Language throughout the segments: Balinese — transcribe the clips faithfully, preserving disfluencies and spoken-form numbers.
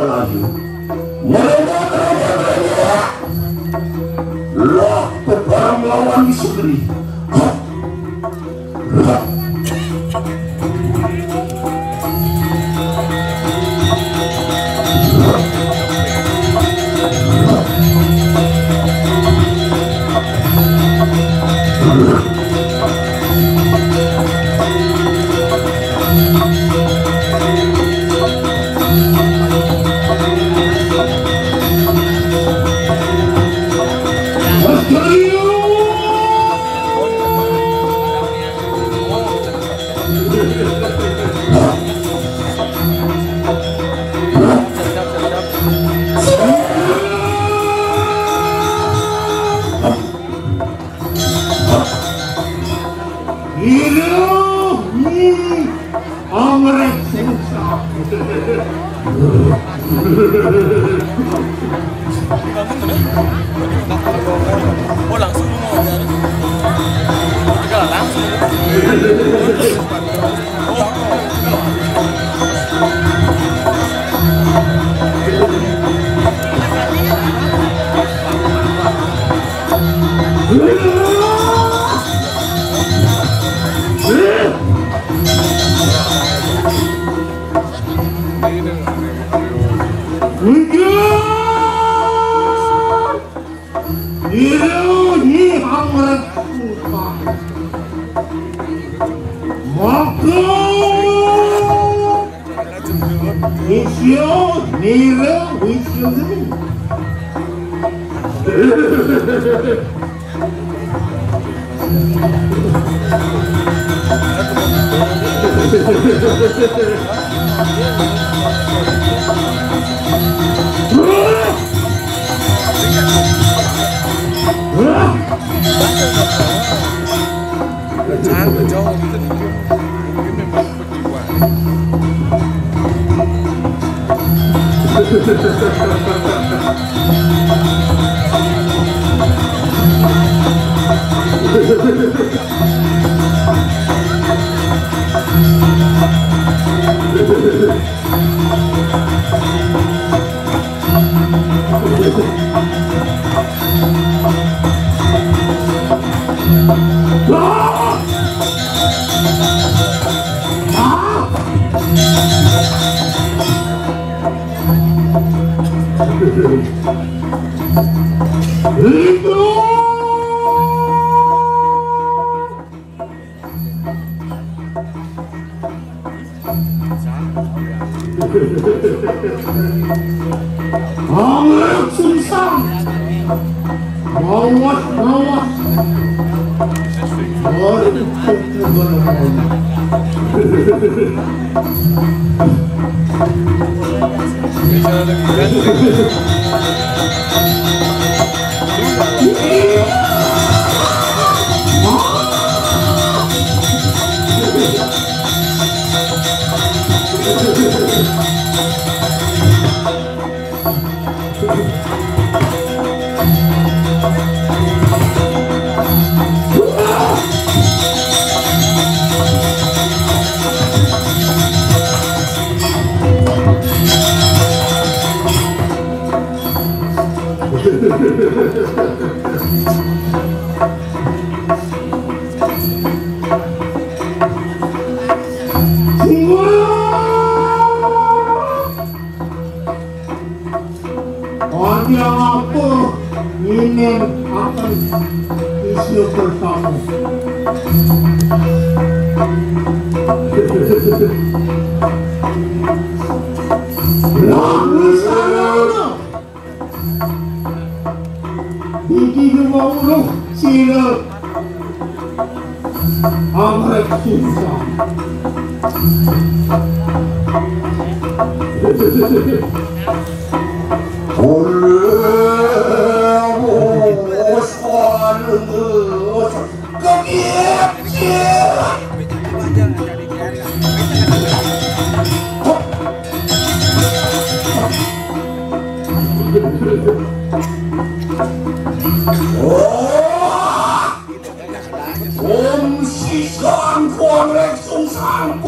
Ayo. Mereka, mereka, mereka. Lah, pebarang lawan di sugri. Ilu, hmm, anggrek susah. Oh, langsung mau. Langsung. Ini hang mereka. Maka Isyo, nira, wisyo, nira. Jangan jauh gitu. Mungkin memang Anggrek sungsang. Mawas, mawas. Baru kita Panjang apa nginem akan isu pertama. Lalu sana. Iki dua puluh sila. Anggrek susah. Oleh bos, oleh bos. Kegiat. Om sisan kuang rek sungsang.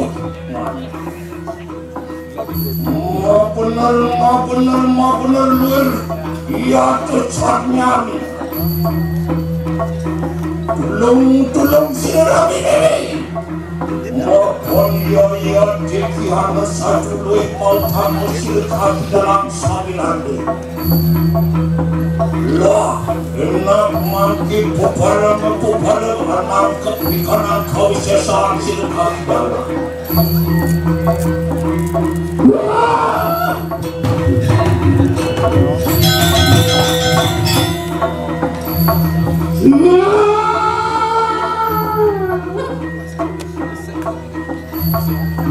Maupun Bener, mabener, mabener luir. Iya, cecatnya nih. Tulung, tulung, sira ini. Maupun iya, iya, dikihana satu luir mau tamu sira kaki dalam sabilande. Lah, enak mangki pupara, pupara, anak kepikan angkau sesaan sira kaki dalam.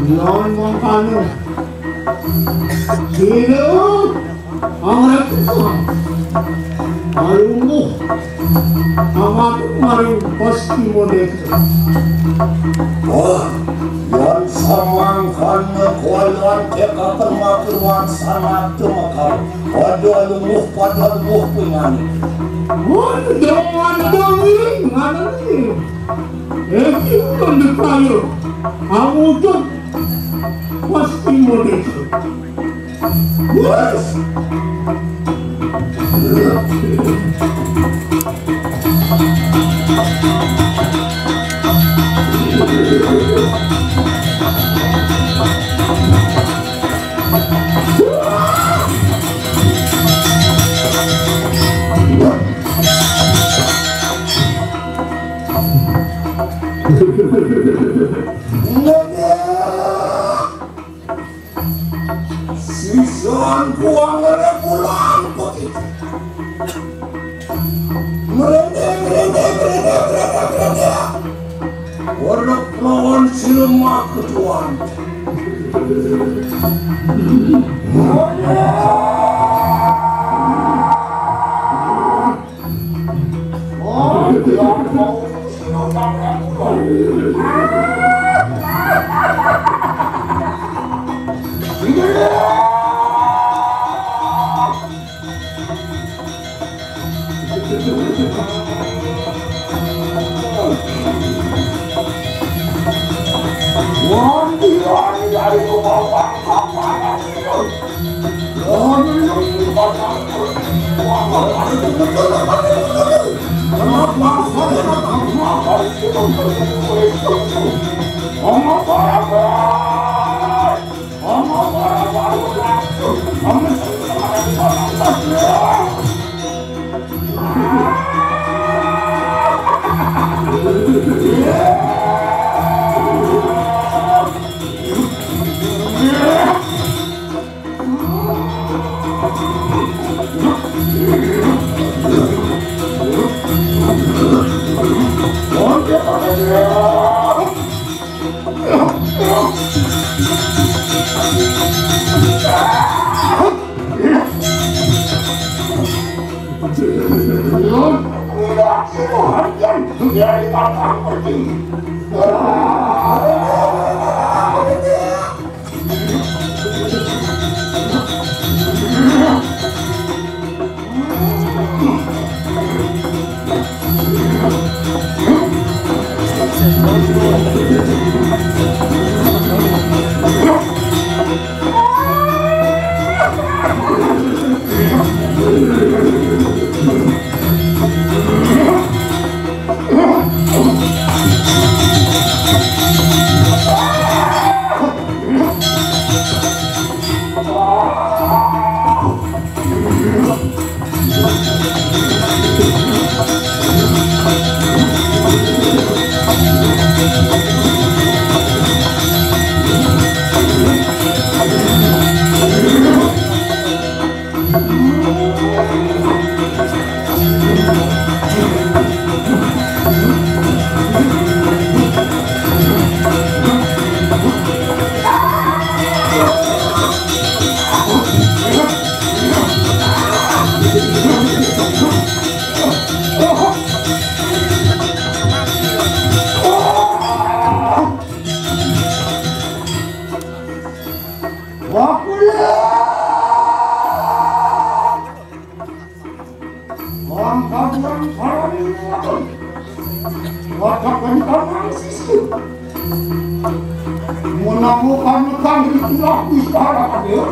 Lawan mangkane. Dina Anggrek Tuhan. Alungguh. Amat maring Pasti Modésa. Wah, yan samangkana kuayan teka permakuan sangat tumakar. Pada lumuh, pada lumuh pingani. Wah, jangan dongeng, nganan ini. Eki udah dikayu. Kamu tuh Pasti Modésa. Sisan buang ngene pulang kok iki. Merende, merende, merende, merende, merende. Werek lawan silemak ketuan. Wakula. Orang kabuan sarani. Wajah kentang sisi. Menamu kami kami tidak bisa ada.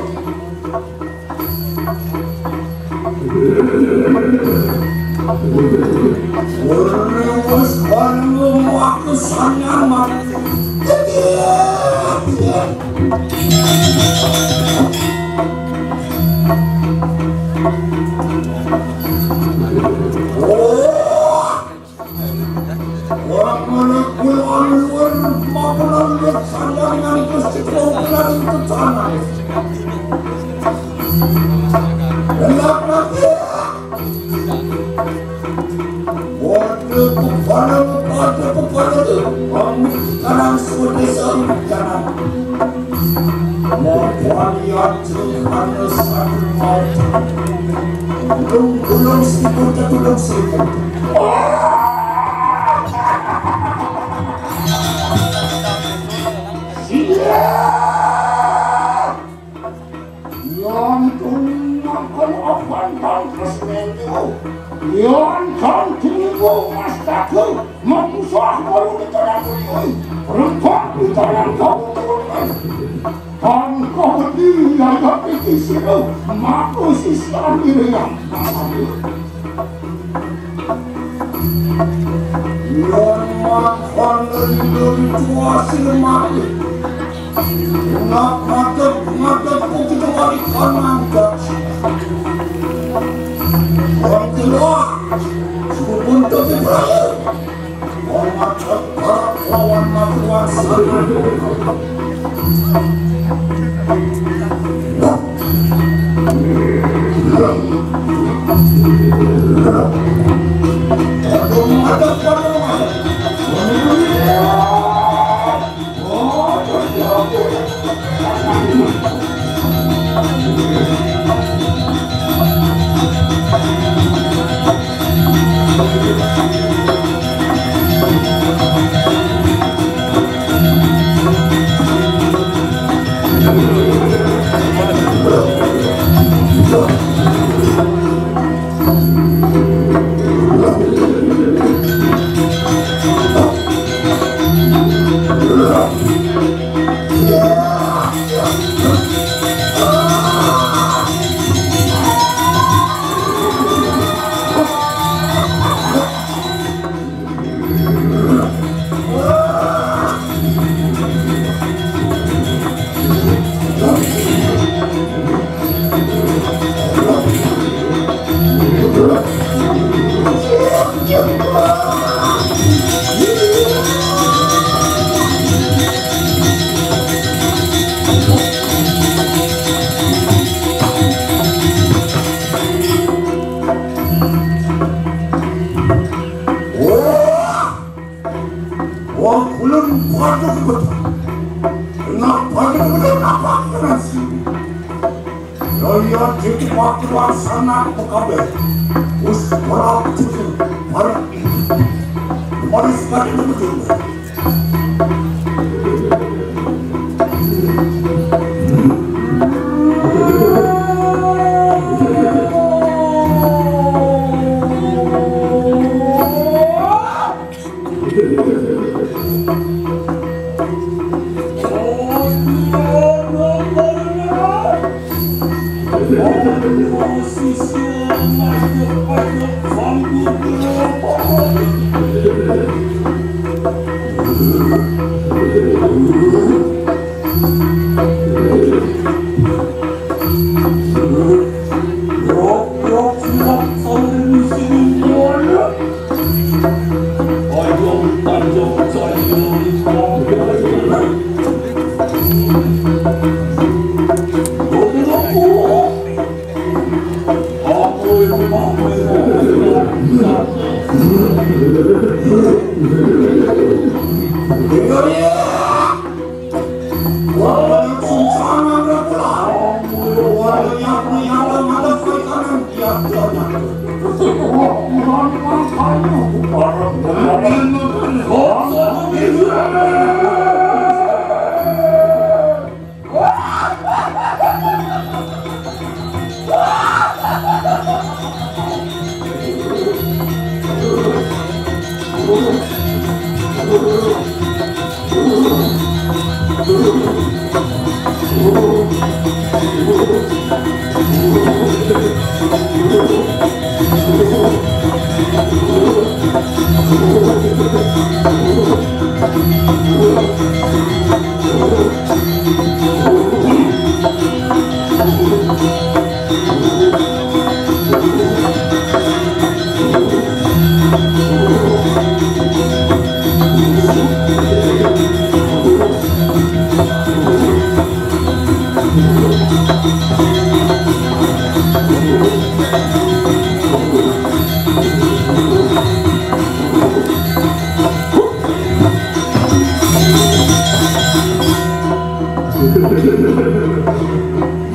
Wis anu aku sanyaman. Ora menawa luwih mapunan luwih sandang ngantos cekung kelaring kecanan. Enak nanti. Waduh, pepana, waduh, pepana tu. Kami sekarang semua desa kanan. Mau lihat satu mau. Belum, belum seribu, belum seribu. Siap! Yan kang akan akan kang tresnenyo. Yan kang tuminggo mas daku, mangusah baru ditanan kuliwi. Rengkok ditanan kamu turunkan. Kang kau berdiri yang gak pikir siru, maku sisian diri yang. Yen makan lindung kuasi mati. Nak ngadep, ngadep pun kita wali kanang dak. Wong keluar, sebubun topi berakhir. Wong ngadep barak lawan matuan sana. Wah, wong kulon padha kebetulan. Nak padha kebetulan apa kita nasi? Raya jadi waktu sana kabeh. Wis ora tuju bareng iki. Mari sekali kebetulan.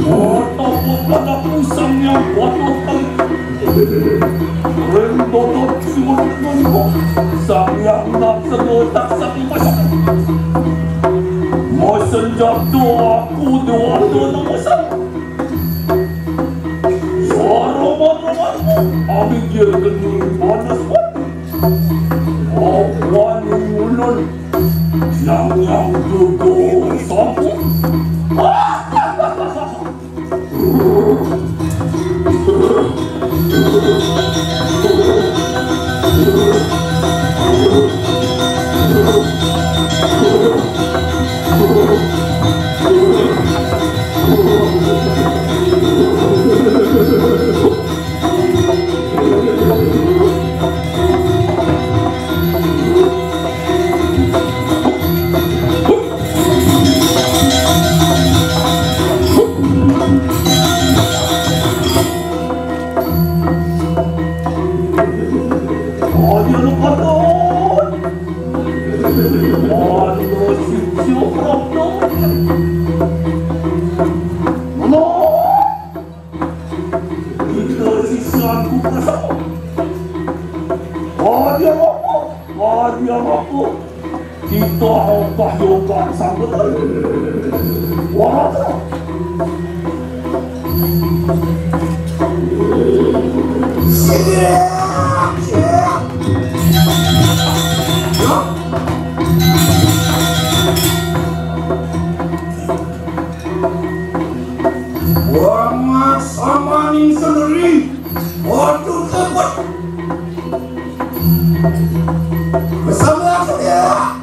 Mata padaku Sang Hyang Wadon Kali. Ring dodo kiwon nengko Sang Hyang Naksena tak sati masak. Masenjata aku dua dua nama sang. Soroman-romanku, ambil dia kena panas mati. Awan ulun yang yang duduk sapu. Ito sisianku perasaan. Wah, dia apa? Wah, dia apa? Kita apa yoga sanggup. Wah, Wong samaning sendiri, waduh kebet. Bersama saya,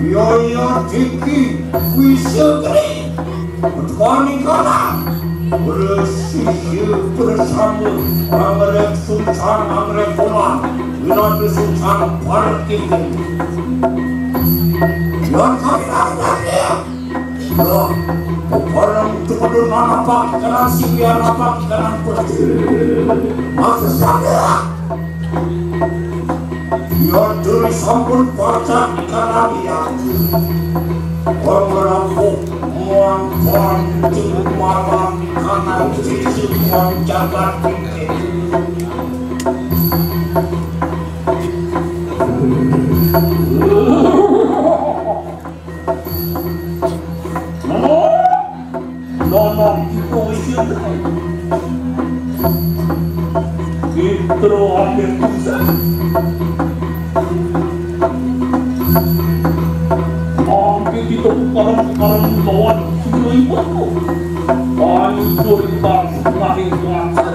Yoyo Diki Wisegri, Petani Kala, bersih bersama Anggrek Susan Anggrek Kuman, Winati Susan Parkiti. Yang kami lakukan ya. Barang itu kudu nanapak kanan sing biar napak kanan pergi. Maksud saya, ya dulu sampun pacak kanan ya. Orang merampok muang panting malam kanan sisi muang jagat. Nono, nono, kita wis. Kita akhir susah. Mangke kita parang-parang lawan sira ibu. Pancur kita setengah kuasa.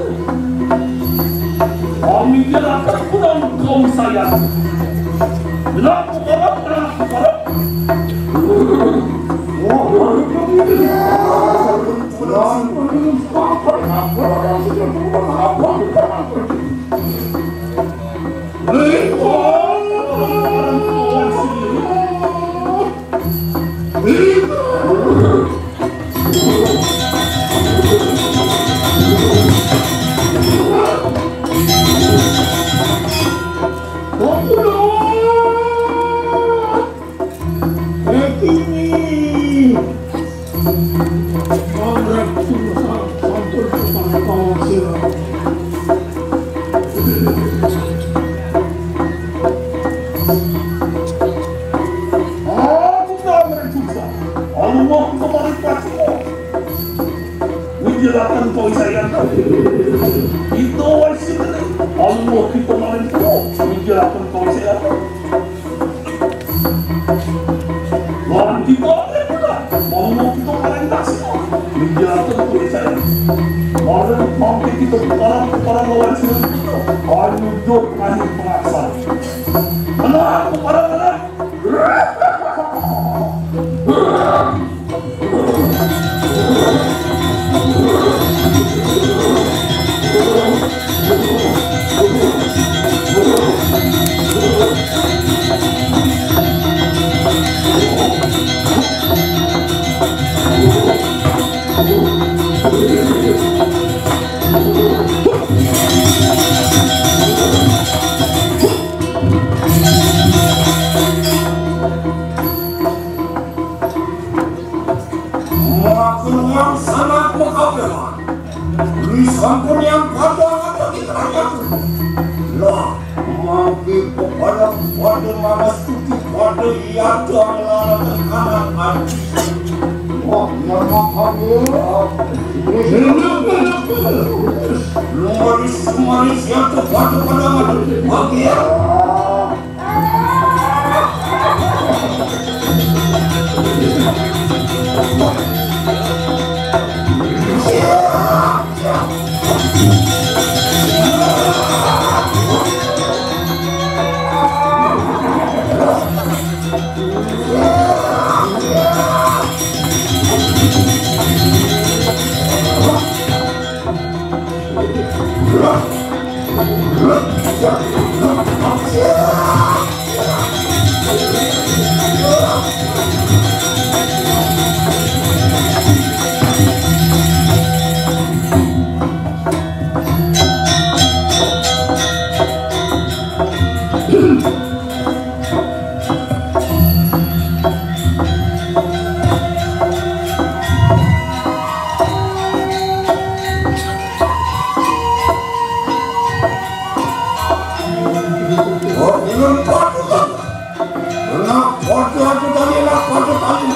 Kami tidak kurang kau sayang. Benar, benar, benar, benar. Manggrek sungsang sampun kepangkawan sira. Aku manggrek sungsang. Allah kemarin pacimo. Wijilaken kau saya. Itu wae sih. Allah kita maring tuh. Wijilaken kau saya. Lan kita oleh pula, mau kita orientasi, menjelaskan tulisan. Orang mau kita Para, para mawar sila dito. Ay, nudot, ay, pangaksa. Ano ako, para, para? Makan yang sangat mengkhawatirkan. Lisan pun yang pada ada di kerajaan. Lah, mangke kepada pada mamas tuti pada ia tuang lara tekanan ati. Wah, yang makan ya. Lumaris, lumaris yang kepada pada mati. Mangke ya. Oh, belum kuat juga. Nak kuat lagi tadi, nak kuat tadi.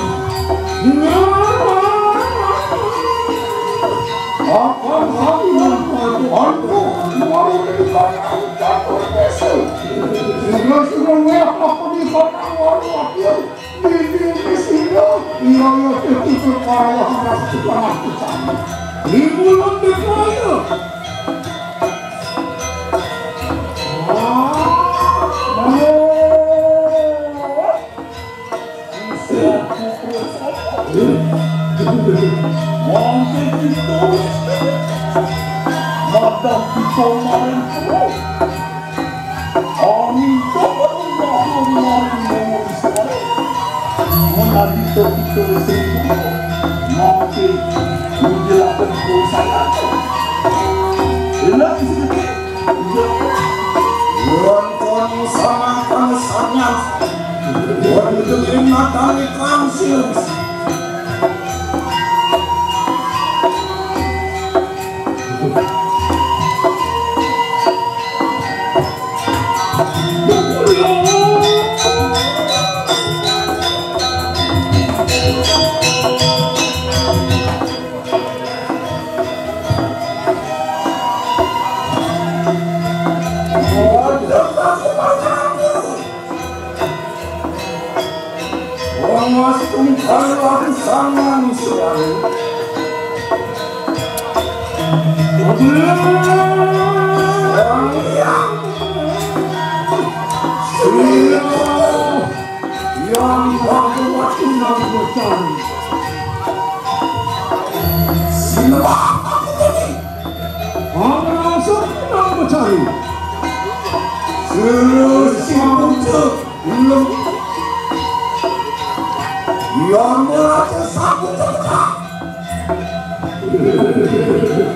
Akan hati dan kuat. Aku mau menjadi jatuh besok. Sudah sudah merah aku di kota warung aku. Ini di sini. Iya, iya, itu kaya harus kita lakukan. Ini lebih kaya. Wonten sama panesanya. Wonten ing matane Kansil. Wong mas tunggal laksana suwari. Yang baru waktu nang bocah. Sila. Ana sapa nang mecahi? Sira sing muncul. Belum. Yang merasa sapu terdekat.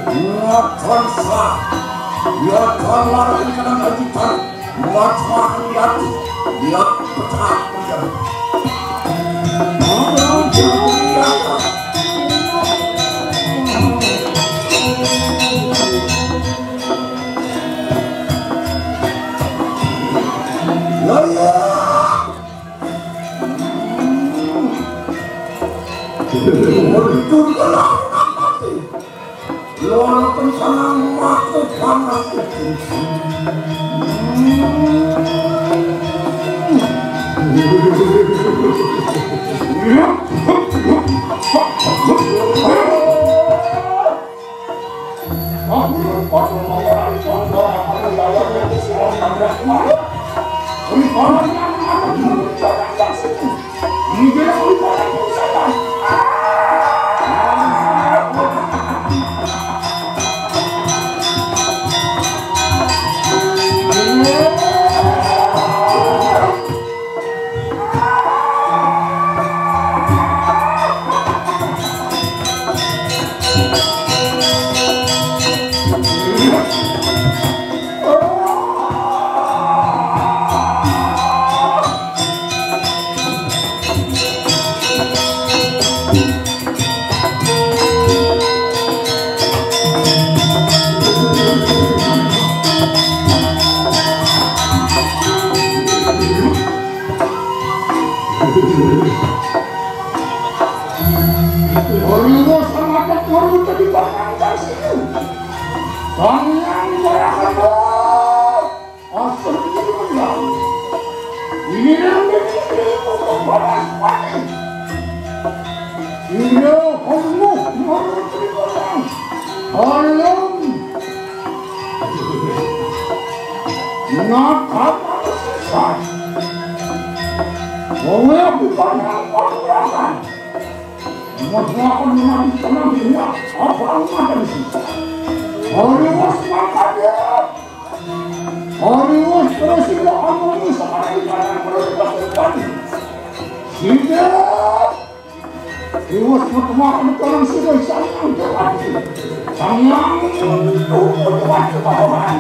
Ngatan sa. Ngatan larang kena ajutan. Wajah lihat. Lihat pecah. Loro kencana mati panas. Oriwo sangadat maruta di pangantar siku. Pangan marahaba. Asal ini menang. Ini yang menjadi pembalas panik. Ira hormu maruta di pangan. Alam. Nakama sesat. Wong aku pangan pangurahan. Mengatakan menjadi tenang semua apa yang ada di sini. Oriwo semangatnya. Oriwo terus tidak amun sekarang di mana menurut pasukan. Tidak. Iwes metu makanan sira sanghyang Dewati. Sanghyang Dewati Pawahan.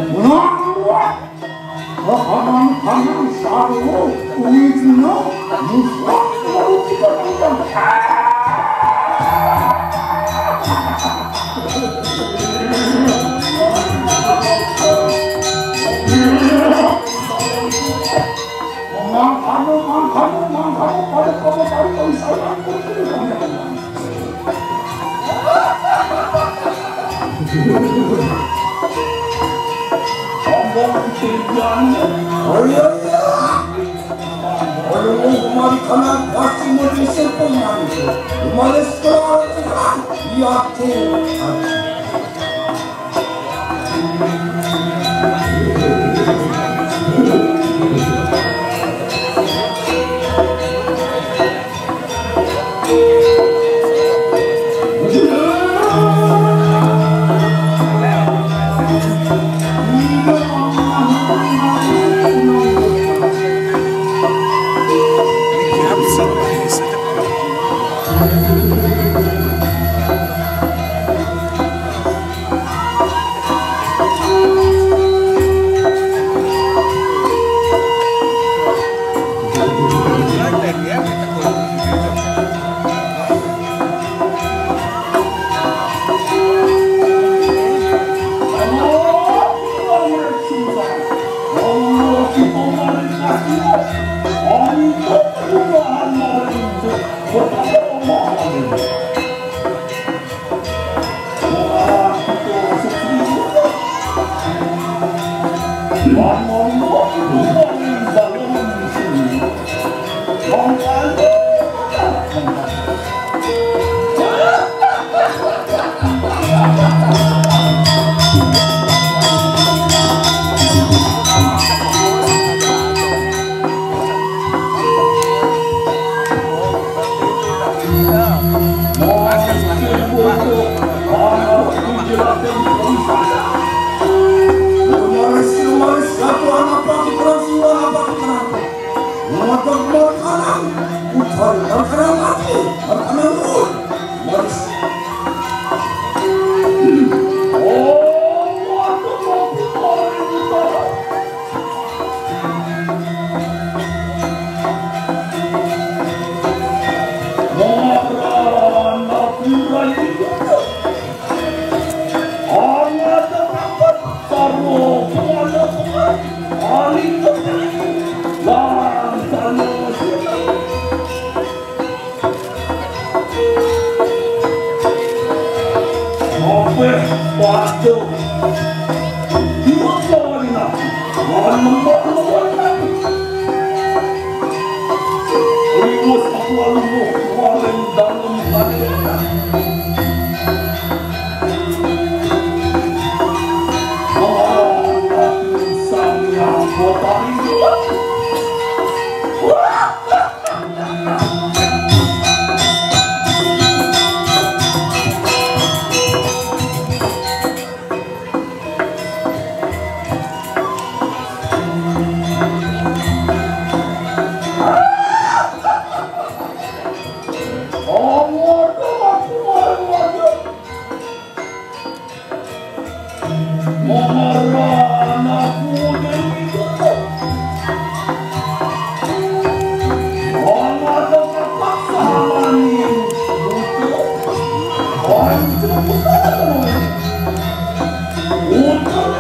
Menang kuat. Pahaman-pahaman sarwa wigna muswa baru kita tentang. Mangkano, mangkano, mangkano, pada kamu tadi kau sayang. Sombong ketidian. Oh iya, iya. Kalau mau kembali kanan, pasti mau disempurnakan. Kembali sekarang, yakin. Omor aku marang wajah. Marang aku Dewi Tutup. Ana terpaksa mani butuh. Orang sebut butuh. Butuh.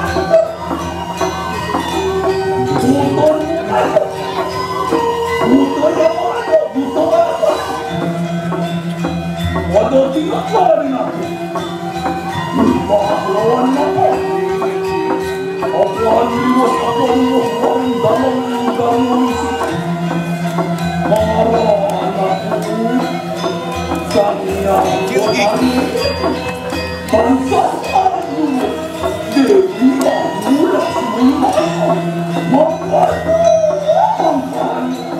Butuh yang mana? Butuh apa? Ada tidak lawan aku. Pahlawan apa? Apa liwat apa liwat orang dalam dalam misi. Marang aku Sang Hyang Bodhi. Bangsa aku Dewi Agung Lakshmi. Mangkana, mangkana.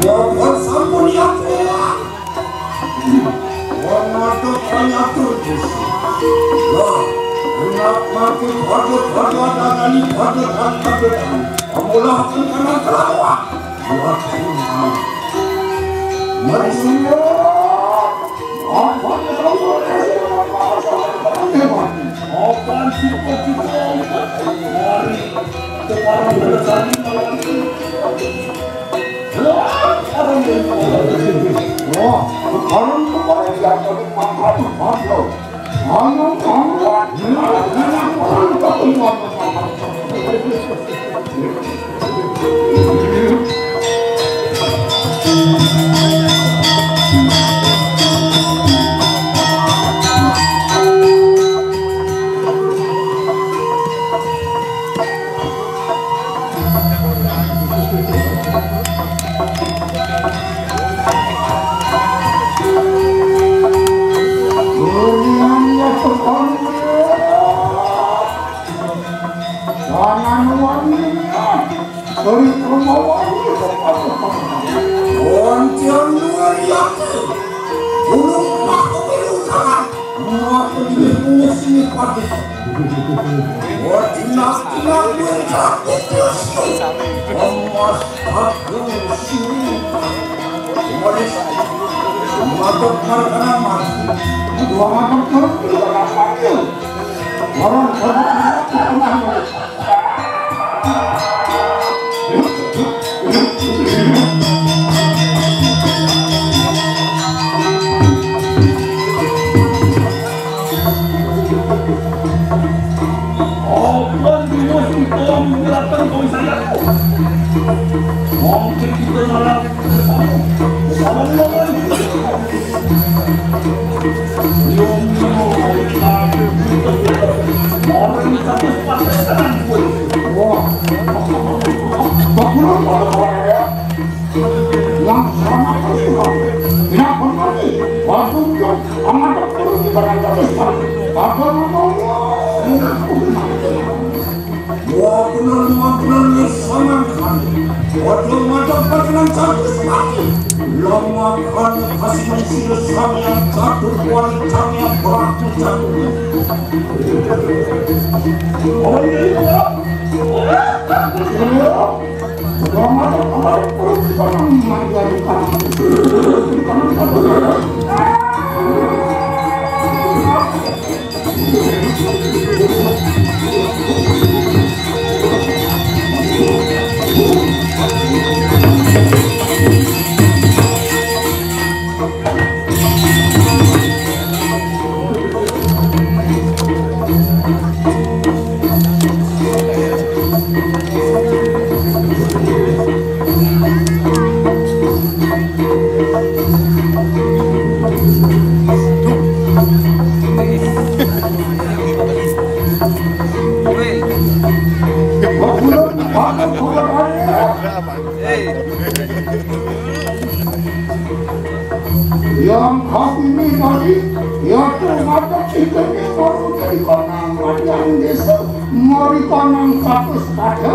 Ya, sampun ya, Pak. Wong wadon kaya terus. Lah, enak mati pada-pada adani pada-pada. Amulah akan kena kelawan. Waduh. Manusia. Apa yang kamu rasakan? Apa sih kau cipta? Mari, sekarang pada saat ini. Wah, sekarang kemarin dia jadi makan, makan. Anu, anu, anu, anu, anu, anu. Onchan luar biasa. Ulung aku perlu tangan. Aku lebih punya sini padi. Wah, jinak, jinak, gue jatuh terus. Emas aku sini. Kemarin, mantap, mantap, mantap. Dua mantap, mantap, mantap, mantap. Orang, orang, orang, orang. Wah, bener, bener, bener, sama kan. Waduh, mantap, pajangan satu sepatu. Lama kan kasih manusia sama yang satu, kualitasnya berapa satu. Oh, iya, iya. Iya. Lama kan, lama kan, terus kita mengajar. Yang hati ini tadi, ya, termasuk kita ini baru dari Kanang Raja Desa, mari Kanang Katus Kaca,